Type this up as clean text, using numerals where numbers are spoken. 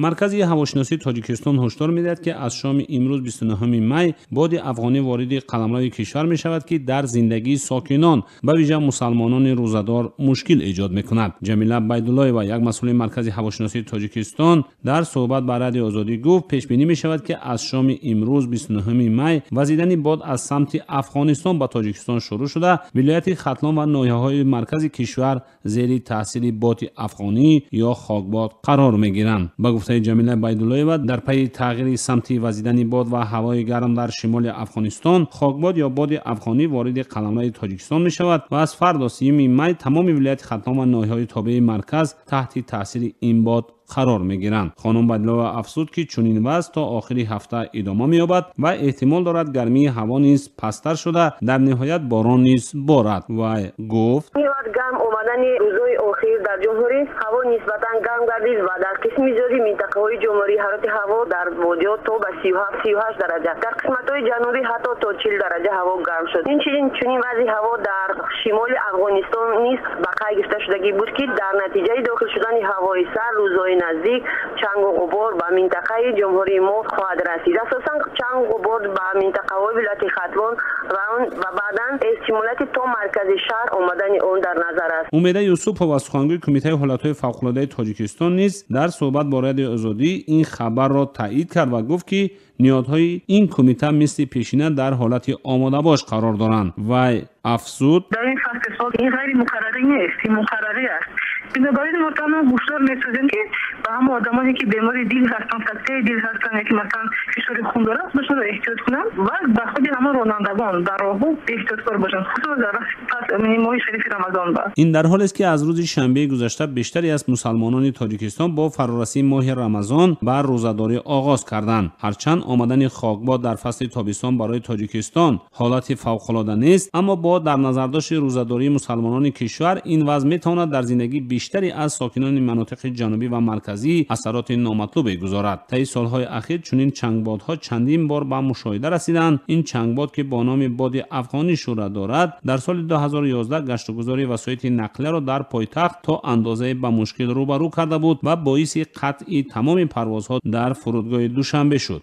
Маркази ҳавошиносии Тоҷикистон ҳушдор медиҳад, ки аз шоми имрӯз 29 май боди афғонӣ вориди қаламрави кишвар мешавад, ки дар зиндагии сокинон, ба вижа мусалмонони рӯзадор, мушкил эҷод мекунад. Ҷамила Байдуллоева, як масъули Маркази ҳавошиносии Тоҷикистон, дар суҳбат ба Радиои Озодӣ гуфт, пешбинӣ мешавад, ки аз шоми имрӯз 29 май вазидани бод аз самти Афғонистон ба Тоҷикистон шурӯъ шуда, вилояти Хатлон ва ноҳияҳои маркази кишвар зери таъсири боди афғонӣ ё хокбод қарор мегиранд. Ба гуфтаи Ҷамила Байдуллоева, дар пайи тағйири самти вазидани бод ва ҳавои гарм дар шимоли Афғонистон, хокбод ё боди афғонӣ вориди қаламрави Тоҷикистон мешавад ва аз фардо 30 май тамоми вилояти Хатлон ва ноҳияҳои тобеи марказ таҳти таъсири ин бод қарор мегиранд. Хонум Байдуллоева афзуд, ки чунин вазъ то охири ҳафта идома меёбад ва эҳтимол дорад гармии ҳаво низ пасттар шуда, дар ниҳоят борон низ борад. Вай гуфт: гарм омадани рӯзҳои охир дар ҷумҳурӣ ҳаво нисбатан гарм гардид ва дар қисми зиёди минтақаҳои ҷумҳурӣ ҳарорати ҳаво дар водиҳо то ба 37-38 дараҷа, дар қисматҳои ҷанубӣ ҳатто то 40 дараҷа ҳаво гарм шуд. Инчунин чунин вазъи ҳаво дар шимоли Афғонистон низ ба қайд гирифта шудагӣ буд, ки дар натиҷаи дохил шудани ҳавои сард рӯзҳои наздик чангу ғубор ба минтақаи ҷумҳурии мо хоҳад расид. Асосан чангу ғубор ба минтақаҳои вилояти Хатлон ва баъдан эҳтимолияти то маркази шаҳр омадани он дар назар аст. Умеда Юсупова, сухангӯи Кумитаи ҳолатҳои фавқулодаи Тоҷикистон, низ дар суҳбат бо Радиои Озодӣ ин хабарро таъид кард ва гуфт, ки ниҳодҳои ин кумита мисли пешина дар ҳолати омодабош қарор доранд. Вай афзуд: дар ин фасли сол ин ғайримуқаррарӣ нест, ин муқаррарӣ аст. Бинобар ин мо танҳо ҳушдор месозем, ки ба ҳама одамоне, ки бемори дил ҳастанд, сактаи дил ҳастанд, яки масалан фишори хун доранд, худашонро эҳтиёт кунанд ва ба худи ҳамон ронандагон дар роҳҳо эҳтиёткор бошанд, хусусан дар вақти пас моҳи шарифи Рамазон. Ин дар ҳолест, ки аз рӯзи шанбеи гузашта бештаре аз мусалмонони Тоҷикистон бо фарорасии моҳи Рамазон ба рӯзадорӣ оғоз карданд. Ҳарчанд омадани хокбод дар фасли тобистон барои Тоҷикистон ҳолати фавқулода нест, аммо бо дар назардошти рӯзадории мусалмонони кишвар ин вазъ метавонад дар зиндагии бештаре аз сокинони манотиқи ҷанубӣ ва марказӣ асароти номатлубе гузорад. Таи солҳои ахир чунин чангбодҳо чандин бор ба мушоҳида расиданд. Ин чангбод, ки бо номи боди афғонӣ шӯҳрат дорад, дар соли 2011 гаштугузори васоити нақлияро дар пойтахт то андозае ба мушкил рӯбарӯ карда буд ва боиси қатъи тамоми парвозҳо дар фурудгоҳи Душанбе шуд.